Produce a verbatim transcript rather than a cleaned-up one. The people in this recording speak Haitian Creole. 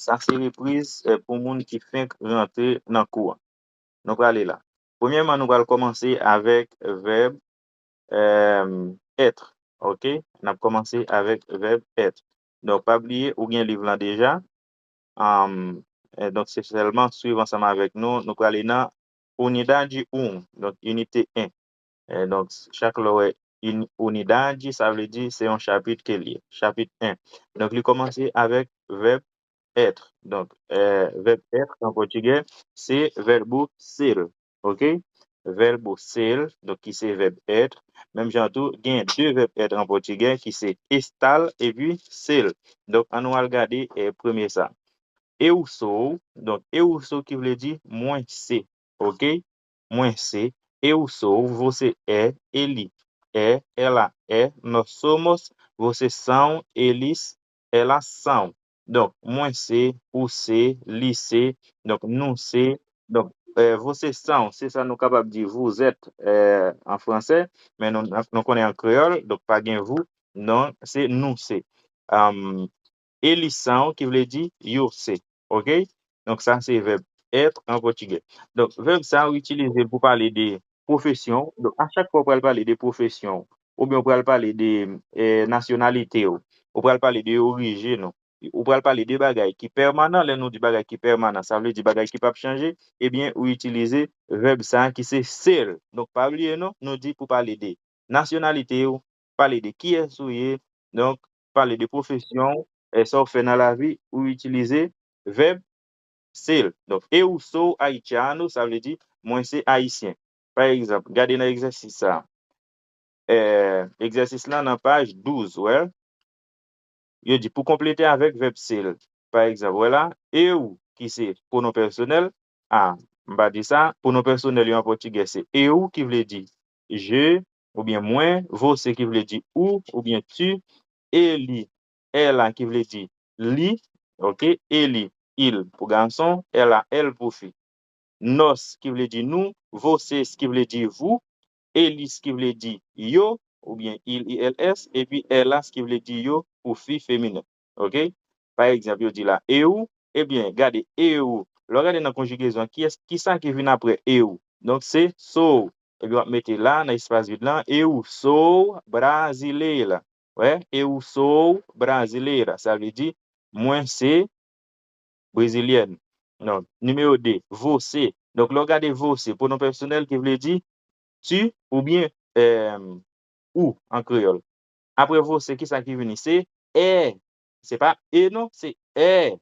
Sa se repriz eh, pou moun ki fenk rantre nan kou an. Nou prale la. Premyèman, nou pral kòmanse avèk vèb eh, être. Ok? N ap kòmanse avèk vèb être. Donk, pa bliye, ou gen liv lan deja. Um, eh, donk, se sèlman swiv ansanm avèk nou. Nou prale nan unidade um, donk, inite en. Eh, donk, chak lè w wè unidade, sa vle di se yon chapit ke l ye. Chapit en. Donk, li kòmanse avèk vèb être. Donk, eh, vèb être an pòtigè, se vèb ser. Ok? Vèb ser, donk ki se vèb être. Menm jan tou, gen de vèb être an pòtigè ki se estar epi ser. Donk, ann nou al gade eh, premye sa. Eu sou, donk eu sou ki vle di mwen se. Ok? Mwen se, eu sou, você é, ele é, ela é, nós somos, vocês são, eles, elas são. Donk, mwen se, ou se, li se, donk nou se, donk eh, vocês são, se sa nou kapab di vous êtes eh, an fransè, men nou, nou konnen an kreyòl, donk pa gen vous, non, se nou se. Um, eles são, ki vle di yo se. Ok? Donk, sa se vèb être an pòtigè. Donk, vèb sa ou itilize l pou pale de pwofesyon. Donk, a chak fwa ou pral pale de pwofesyon, oubyen ou pral pale de eh, nasyonalite w, ou pral pale de orijin ou, ou pral pale de bagay ki pèmanan, lè nou di bagay ki pèmanan, sa vle di bagay ki p ap chanje, ebyen, ou itilize vèb sa ki se ser. Donk, pa bliye non, nou di pou pale de nasyonalite w, pale de kiyès ou ye, donk, pale de pwofesyon w, eh, sa w fè nan lavi, ou itilize vèb ser. Donk, eu sou haitiano, sa vle di mwen se ayisyen. Pa egzanp, gade nan egzèsis sa. Eh, egzèsis lan nan paj douz, wè. Yo di pou konplete avèk vèb ser. Pa egzanp, wè la, eu, ki se pwonon pèsonèl, a, m pa di sa, pwonon pèsonèl yo an pòtigè se eu, ki vle di je, oubyen mwen, você, ki vle di ou, oubyen tu, ele, ela, ki vle di li, ok, ele, il pou gason, ela, elle pou fi. Nós, ki vle di nou, vocês, ki vle di vous, eles, ki vle di yo, oubyen il, i, l, s, epi elas, ki vle di yo, pou fi feminen. Ok? Pa egzanp, yo di la, eu, ebyen, gade, eu. Lè w gade nan konjigezon, kiyès, kisa ki vin apre eu? Donk, se sou. Epi w ap mete la, nan espas vid lan, eu sou brasileira. Wè, eu sou brasileira. Sa vle di, mwen se brezilyèn. Non, nimewo de, você. Donk, lè w gade você, pwonon pèsonèl ki vle di tu oubyen eh, ou an kreyòl. Apre você, kisa ki vini? Se é. Se pa e non, se é.